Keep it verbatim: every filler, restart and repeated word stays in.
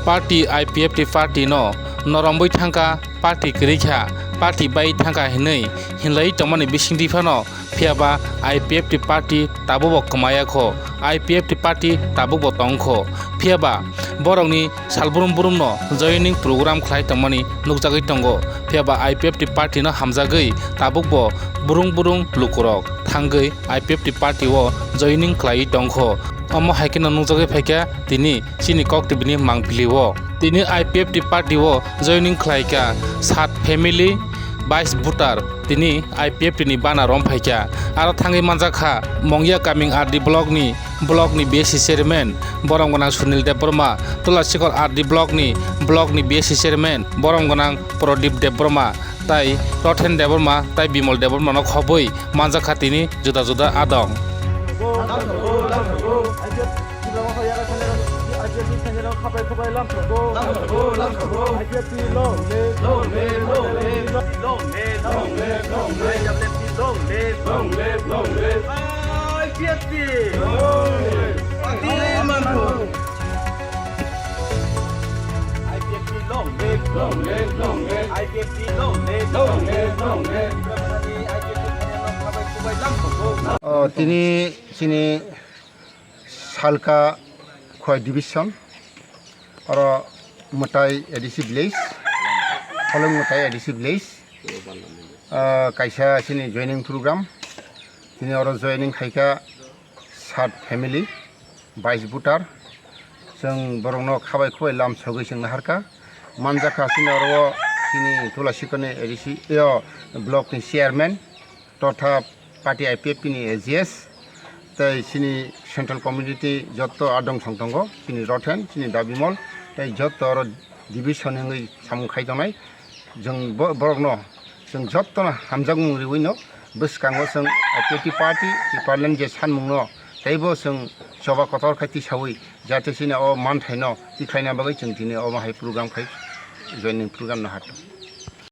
Party I P F T party no noromwi thangkha, party kwrwi kha, party bai thangkha hinwi hinlai tongmani bisingtwi phano, phiyaba I P F T party tabukbo kwmaya kho, I P F T party tabukbo tong kho. Phiyaba borokni salbrum brum no joining program khlai tongmani nukjagwi tongo. Phiyaba I P F T party no hamjagwi tabukbo burung burung lukurok thangwi I P F T party o joining khlaiwi tongkho. Omo hai kheno nukjagwi phaikha tini chini kok tibini mangpili o. Tini I P F T party o joining khlaikha sat family, bais voter tini I P F T ni bana rom phaikha. Aro thangwi manjakha Mongya Kaming R D block ni, block ni B S C chairman borom gwnang Sunil Debbarma, Tulasikor R D block ni, block ni B S C chairman borom gwnang Pradip Debbarma, tai Rothen Debbarma tai Bimal Debbarma no khobwi manjakha tini juda juda adong. I P F T long live, long live, long live. I P F T long live, long live, long live. I P F T long live. Oh, tini chini Salka Khowai division, oro Mwtai A D C village, Holong Mwtai A D C village. Ah, kaisa chini joining program. Tini oro joining khaikha sat family, bais voter. Chwng borokno khabai khubai lam sogwi chwng naharkha. Manjakha chini oro chini Tulasikorni A D C, yo, block ni chairman totha party I P F T ni A G S, tei chini central committee jotto adong song tongo, chini Rothen, chini Dabimol, tei jotto oro division wngwi samung khai tongnai. Chwng bo-, borokno chwng jottono hamjakmung riwino bwskango chwng I P F T party Tipraland je sanmungno teibo chwng choba kotor khai tisawi jate chini o manthaino tikhlaina bagwi chwng tini omo hai program khai joining program no hato.